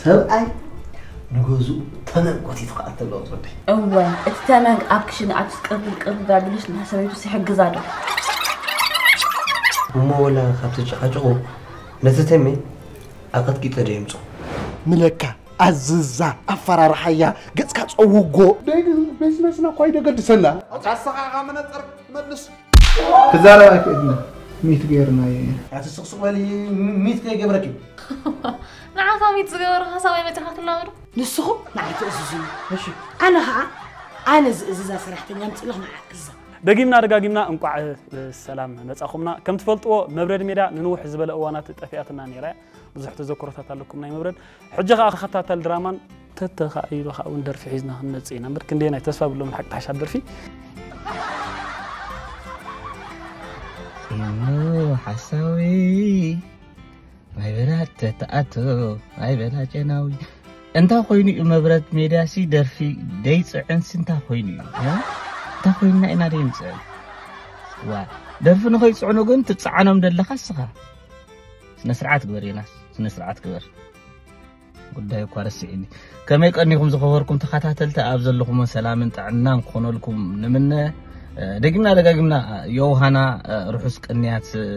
ሰብኣይ ንገዝኡ ተመን ጎቲቱ ክኣቱ ኣለዎ ትወደይ። እወ፣ እቲ ተመን ኣብ ክሽነ ኣትስ ቅርብል ቅርብል ኣቢሉስ ንሰበይቱስ ይሕግዛ ዶ? እሞ ወላ ካብቲ ጨቓጨቑ ነቲ ተሜ ኣቐጥቂጠ ዶ የምጾ? ምለካ፣ ኣዝዛ፣ ኣፈራርሓያ፣ ገጽካ ጸውጎ። ደይ ቤዝነስና እኳ ኣይደገድሰና። ኣታ ኣሰኻኻ መነጽር መልስ። ክዛረብ ኣይክእልን። ሚት ገይርናዮ ኢና። ኣቲ ስቕ ስቕ በሊ፣ ሚት ከይገብረኪ። ንዓኻ ሚት ዝገበርካ ሰብኣይ መጺኻ ክትላመዶ? ንስኹም ንዓይ ትእዝዙኒ። እሺ። ኣነ ኸኣ፣ ኣነ ዝእዝዛ ሰራሕተኛ ኣምጺእለኹም ንዓኣ ክእዝዛ። ደጊምና ደጋጊምና እንቋዕ ብሰላም መጻኹምና። ከም ትፈልጥዎ መብረድ ሜድያ ንንውሕ ዝበለ እዋናት ጠፊኣትና ነይራ እያ። ብዙሕ ተዘክሮታት ኣለኩም ናይ መብረድ። ሕጂ ኸኣ ተኸታተል ድራማን ተተኻኢሉ ኸኣ እውን ደርፊ ሒዝና ክንመጽእ ኢና። እምበር ክንደየናይ ተስፋ ብሎም ሓቂ ተሓሻ ደርፊ። እሞ ሓሳዊ ማይ በላ ተተኣቶ፣ ማይ በላ ጨናዊ። እንታይ ኮይኑ እዩ መብረድ ሜድያ ሲ ደርፊ ደይጽዕን ሲ እንታይ ኮይኑ እዩ? እ? እንታይ ኮይንና ኢና ደይንጽዕን? ዋ፣ ደርፊ ንኸይጽዕኑ ግን ትጽዓኖም ደለኻ እስኻ። ስነ ስርዓት ግበር ዮናስ፣ ስነ ስርዓት ግበር። ጉዳይ እኳ ረሲዕኒ። ከመይ ቀኒኹም ዝኸበርኩም ተኸታተልቲ፣ ኣብ ዘለኹሞ ሰላምን ጥዕናን ክኾነልኩም ንምነ። እ፣ ደጊምና ደጋጊምና ዮውሃና፣ እ፣ ርሑስ ቅንያት፣ እ፣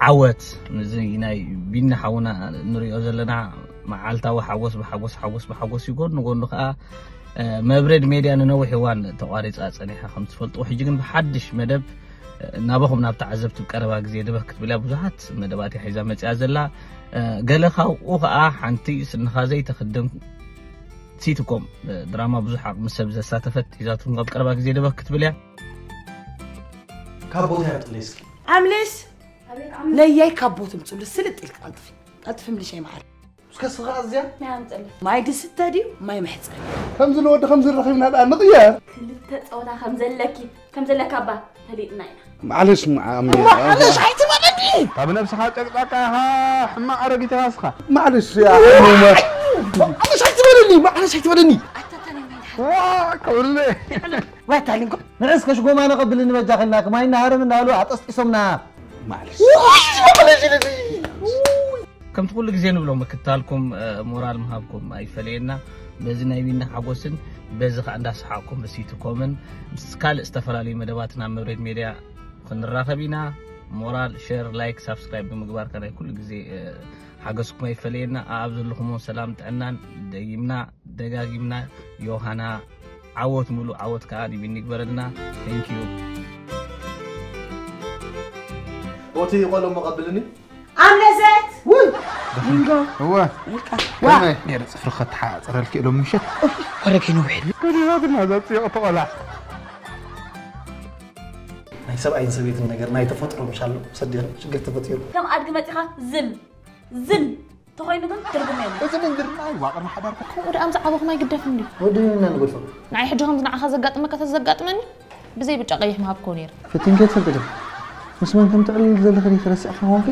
ዓወት። ነዚ ናይ ቢኒ ሓውና ንሪኦ ዘለና መዓልታዊ ሓጎስ ብሓጎስ፣ ሓጎስ ብሓጎስ እዩ። ጎኒ ጎኒ ከኣ፣ እ፣ መብረድ ሜድያ ንነዊሕ እዋን ተቋሪጻ ጸኒሓ ከም ትፈልጥዎ፣ ሕጂ ግን ብሓድሽ መደብ ናባኹም ናብ ተዓዘብቲ ቀረባ ግዜ ድበክ ክትብል እያ። ብዙሓት መደባት እያ ሒዛ መጺኣ ዘላ። እ፣ ገለ ካብኡ ኸኣ ሓንቲ ስንኻ ዘይተኽድን ሲትኮም፣ እ፣ ድራማ ብዙሕ ዓቕሚ ሰብ ዘሳተፈት ሒዛትኩም ኣብ ቀረባ ግዜ ድበክ ክትብል እያ። ካብ ቦታ ያጥልስኪ። ኣምልስ። ለያይ ካብ ቦት ምጽሉ ስልጥ ኢልክ ቀልጥፊ። ቀልጥፊ ምልሽ ይመዓር። እስከ ስኻ እዚኣ ናይ ኣምጽል። ማይ ድስተ ድዩ ማይ መሕጸቢ? ከምዚ ንወዲ ከምዚ ረኺብና ደኣ ንቕየር። ክልተ ጸወታ ከም ዘለኪ፣ ከም ዘለካ እባ ፈሊጥና ኢና። ማዕለሽ፣ ማዓም። ማዕለሽ ኣይትበለኒ። ካብ ነብስኻ ጨቅጫቃ ኢኻ፣ ሕማቕ ኣረጊት ኢኻ እስኻ። ማዕለሽ፣ ያ ሕሙማ። ማዕለሽ ኣይትበለኒ፣ ማዕለሽ ኣይትበለኒ። ኣታ ተነመን ሓ- ዋ፣ ከውልለ። ዋታ ሊንኮ። ንዕስ ከሽጎማ ነቐብል እንበጃ ኸልና፣ ማይ እናሃረም እናሃሉ ኣጠስጢሶምና። ማዕለሽ። ከምቲ ኩሉ ግዜ ንብሎ ምክታልኩም፣ እ፣ ሞራል ምሃብኩም ኣይፈለየና። በዚ ናይ ቢኒ ሓጎስን በዚ ኸኣ እንዳሰሓቕኩም ብሲትኮምን ምስ ካልእ ዝተፈላለዩ መደባትና ኣብ መብረድ ሜድያ ክንራኸብ ኢና። ሞራል፣ ሸር፣ ላይክ፣ ሳብስክራይብ ብምግባር ከኣ ናይ ኩሉ ግዜ፣ እ፣ ሓገዝኩም ኣይፈለየና። ኣብ ዘለኹሞ ሰላም ጥዕናን ደጊምና ደጋጊምና ዮሃና ዓወት ሙሉእ ዓወት ከኣ ንቢኒ ይግበረልና። Thank you። ቦቲ ቆሎ መቐብልኒ። ኣምለሰት! ውይ! ሊንጎ! እወ። ውልቃ! ዋ! ከመይ ነይረ ጽፍሪ ከተሓጽረልኪ ኢሎም ምሸት? ኡፍ፣ ወረኪ ንውሕድ። ከዲናትና እዛ ጽዮቕ ተቖላ። ናይ ሰብኣይን ሰበይትን ነገር ናይ ተፈጥሮ ምሻሎ ሰዲር ሽግር ተፈጢሩ። ከም ኣድጊ መጺኻ ዝል፣ ዝል ተኾይኑ ግን ትርጉም የብሉን። እዚ ምንድርና እዩ ዋቕር ሓዳርካ። ከምኡ ደኣ ምስ ዓበኹም ኣይግደፍን ድዩ? ወዲ ምንና ንገድፎ። ንዓይ ሕጂ ከምዚ ንዓኻ ዘጋጥመካ ተዘጋጥመኒ፣ ብዘይ ብጫ ቀይሕ ምሃብክዎ ነይረ። ፈቲንኪ ትፈልጢ ዶ? ምስ መን ከም ትዕልል ዘለኺ ዲኺ ረሲዕኪ ኮንኪ?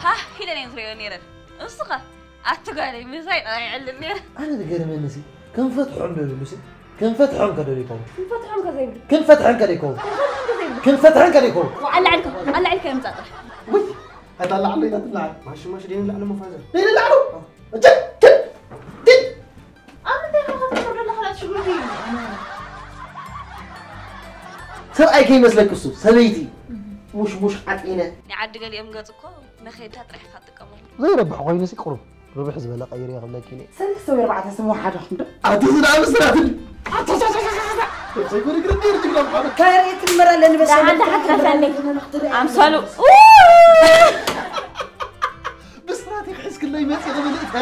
ሃህ ኢለን እየን ዝርእዮ ነይረን። ንስኸ? ኣቲ ጓለይ፣ ምሳይ ጥራይ ይዕልል ነይረ። ኣነ ዝገርመኒ ሲ፣ ክንፈትሖ እንዶ ይብሉ ሲ፣ ክንፈትሖ እንከ ዶ ይኸውን? ክንፈትሖ እንከ ዘይብሉ? ክንፈትሖ እንከ ዶ ይኸውን? ክንፈትሖ እንከ ዘይብሉ? ክንፈትሖ እንከ ዶ ይኸውን? ኣላዕልካ፣ ኣላዕልካ የምጻ ጥራሕ። ውይ! ኣታ ላዕሎ ኢና ትላዓል። ማሽ ማሽ ደይ ንላዕሎ መፋዘ። ደይ ንላዕሎ? እጀ፣ ትን፣ ትን። ኣብ ምንታይ ኢኻ ከተፍር ዘለኻ? ላት ሽጉርቲ እዩ። ሰብኣይ ከይመስለኪ እሱ፣ ሰበይቲ። ሙሽ ሙሽ ዓጢነ። ናይ ዓዲ ገሊኦም ገጽ እኮ መኸይድካ ጥራሕ ኢኻ ትጥቀመሉ። ዘይረብሕ ኮይኑሲ ቁሩብ ርብሕ ዝበለ ቀይረ ክብለኪ ኢለ። ሰለስተ ወይ ኣርባዕተ ስም ወሓዳኹም ዶ? ኣቲ ዝዳ ብስራትኒ። ኣታ፣ ኣታ፣ ኣታ፣ ኣታ፣ ኣታ። ዘይኮነ ግርም ነይሩ ትግዳ ምዃኑ። ከርእየት እምበር ኣለኒ በሰለ። ደሓን ደሓን ትረፈኒ። ኣምሰሉ። ብስራት ይሕዝክለይ መጺ ክብል እተ።